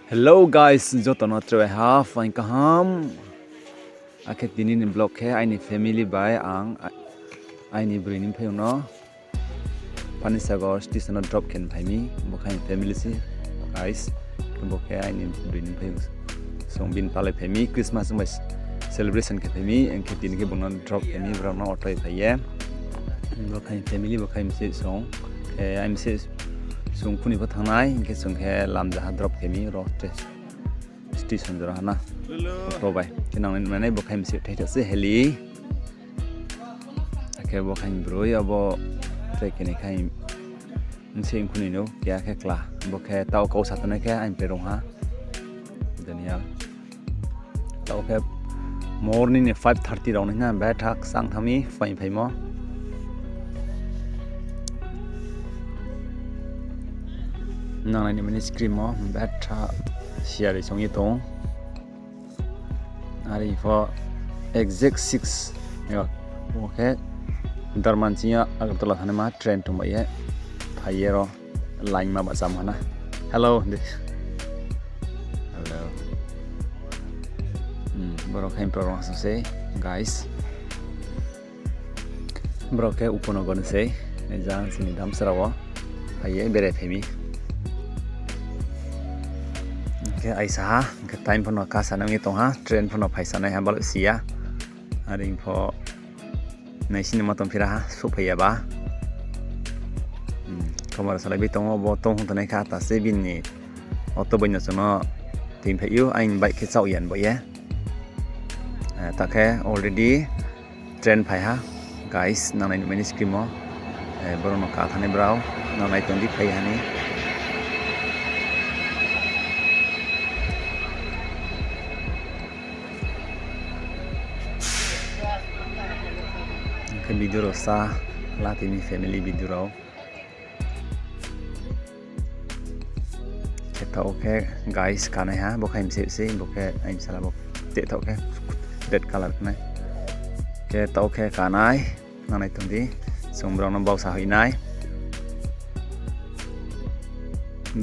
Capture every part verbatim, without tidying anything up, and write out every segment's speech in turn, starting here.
Hello guys, joto no tre bai ha, phaing kaham. Akhe tini ni vlog khe aini family bai ang, a-, aini broi ni mphaiyong no Panisagar station no drop khe phai mi, bo khe aini family se, guys. Bo khe aini broi ni mphaiyong, song bini palai phai mi, Christmas bai celebration khe phai mi, hing khe tini khe bung no drop khe mi, brao no auto phai ye. Bo khe aini family, bo khe aini bse song, khe aini bse song khuni pho thanng nai, hing khe song khe lamjaha drop khe mi, ro te station jora ha na. Auto bai. Khe nang nai, bo khe aini bse thai tha se heli. Akhe bo khe aini broi, abo tre khe ni khe aini bse khuni no, keha khe kla. Bo khe taoh kau sa tongnai khe aini broi rong ha. Daniel. Taoh khe morning ni five thirty rao ni na, betha kchang thanng mi, phaing phaimo. Nang nai ni mani screen o betha siyari song ye tong. Are pho exact six, yo, bo khe Darmanching yo Agartala thanaima train tong bai ye phai ye ro. Line ma bahcham ha na. Hello, de. Hello. Hmm, brao khe brao rong se, guys. Brao khe Upanagar ni se, jang chini Damcherra wo phai ye berai phai mi. Hing khe aisa ha, hing khe time pho no kasa nang ye tong ha, train pho no phaisa nai ha, balo si ya. Are pho naising ni ma tong phira ha, souhphai ya ba. Hmm, khomar salai bai tong ou, bo tong hong tongnai kha, ta se bini auto bai no chung no toingphai ou, aini bike khe chaoh ya ni bo ye. Eh, ta khe already train phai ha, guys, nang nai ni mani screen o. Eh, brao no ka thanai brao, nang nai tong di phai ha ni. Hing khe video rao sa la tini family video rao. Khe taoh khe guys kanai ha, bo khe aini bse se, bo khe aini bsala bo te taoh khe red colour khnai. Khe taoh khe kanai, nang nai tong di, chung brao no bausa hoih nai.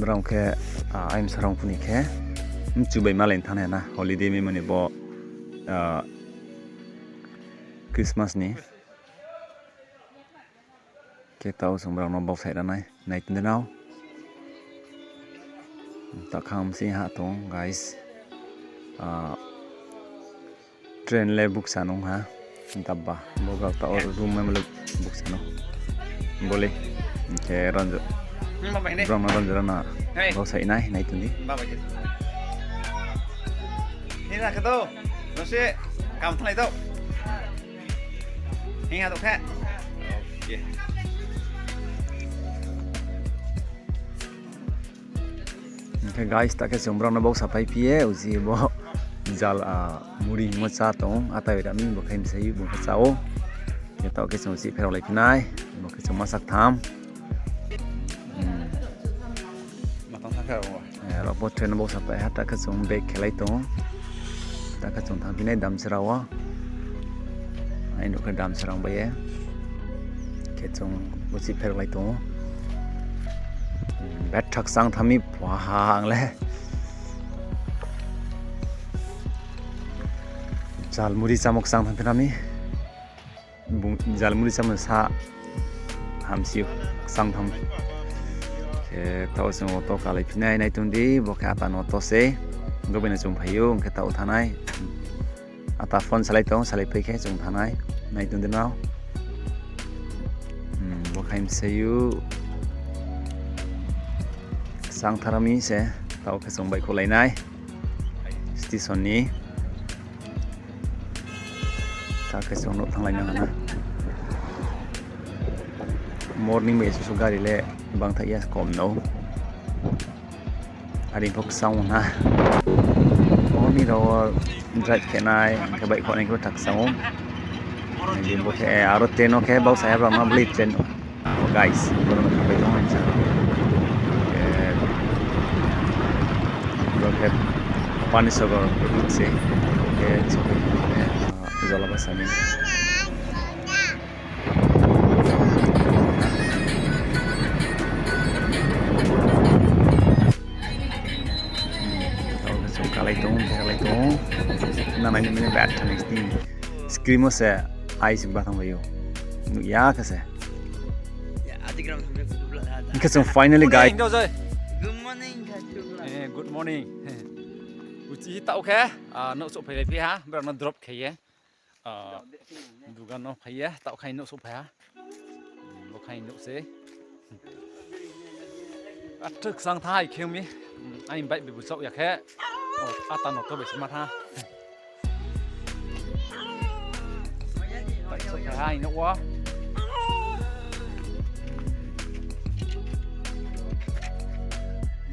Brao khe, ah, aini bsa rong phuni khe mchu bai malai thanng nai ha na, holiday memo ni bo, ah, Christmas ni. Khe taoh chung brao no bausa ra nai, nai tong di nao. Takham se ha tong, guys. Ah, train le buksa nung ha, dabba. Bo brao taoh room memo le buksa nung. Bo le, hing khe ranjo-, brao no ranjora na bausa nai, nai tong di. Hing khe do, kam thanglai do. Hing ha do khe. Hing khe guys, ta khe chung brao no bausa paiphi ye, uji bo jal, ah, muri hingmo chá tong, ata bai ra mi, bo khe msai, bo khe chá ou. Khe taoh khe chung uji pherao lai phi nai, bo khe chung ma sak tham. Hmm. Eh, rao pho train no bausa pai ha, ta khe chung back khe lai tong ou. Ta khe chung thanngphi nai Damcherra wo. Aini nouh khe Damcherra bai ye. Khe chung uji pherao lai tong ou. Betha kchang thanng mi pha ha ang le. Jal muri chámo kchang thanng phi na mi. Bung jal muri chámo sa hamsi ou, kchang thanng. Khe taoh chung auto kalai phi nai, nai tong di, bo khe ata ni auto se. Bo bai no chung phai ou, hing khe taoh thanng nai. Ata phone salai tong, salai pai khe chung thanng nai, nai tong di nao. Hmm, bo khe msai ou. Kchang thanng mi se, taoh khe chung baihkhouhlai nai station ni. Ta khe chung nouh thannglai nang ha na. Morning bai susu gari le bangthaih ya kom no. Are pho kchang ou na. Morning rao drive khe nai, hing khe baihkhouh nai khe bo tha kchang ou. Bo khe aro train no khe bausa ya brao ma beli train. Guys, boro no thanglai tong ou sa. Boro khe Panisagar route se, khe, Jolabasa ni. Kalai tong, kalai tong. Nangnai ni mini bat thani sini. Screen wo se ai sing ba thang bai ou. Nuh ya khe se. Hing khe chung finally guys. Good morning, guys. Eh, good morning. Uchi hi taoh khe, ah, nouh souhphai lai phi ha, brao no drop khe ye. Ah, dugan no phai ye, taoh khai nouh souhphai ha. Hmm, bo khai nouh se. Athuk sang thai khe mi. Hmm, aini bike bi bu chaoh ya khe. Oh, ata no to bai se ma tha. Taoh souhphai ha, aini nouh wo.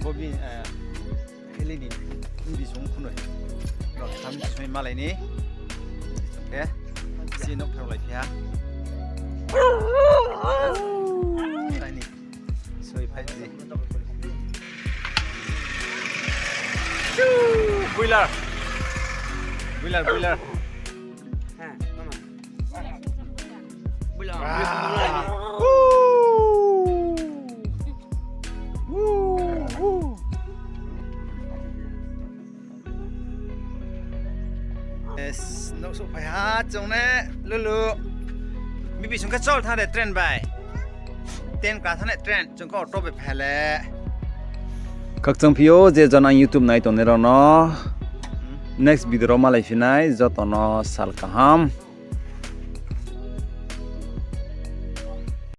Bo bi, eh, Heli ni, hindi song khunoi. Rao tham soi malai ni. Song khe, si nouh phar lai phi ha. Ai ni. Soi phai di. Boiler. Boiler, boiler. Yes, nouh souhphai ha chung ne, Lulu. Bibi song khe chol thanng de train bai. Ten ka thanng ne train, chung khe auto bai phai le. Khakchang phi ou, je jon ang YouTube nai tongnai rao no. Next video rao malai phi nai, joto no sal kaham.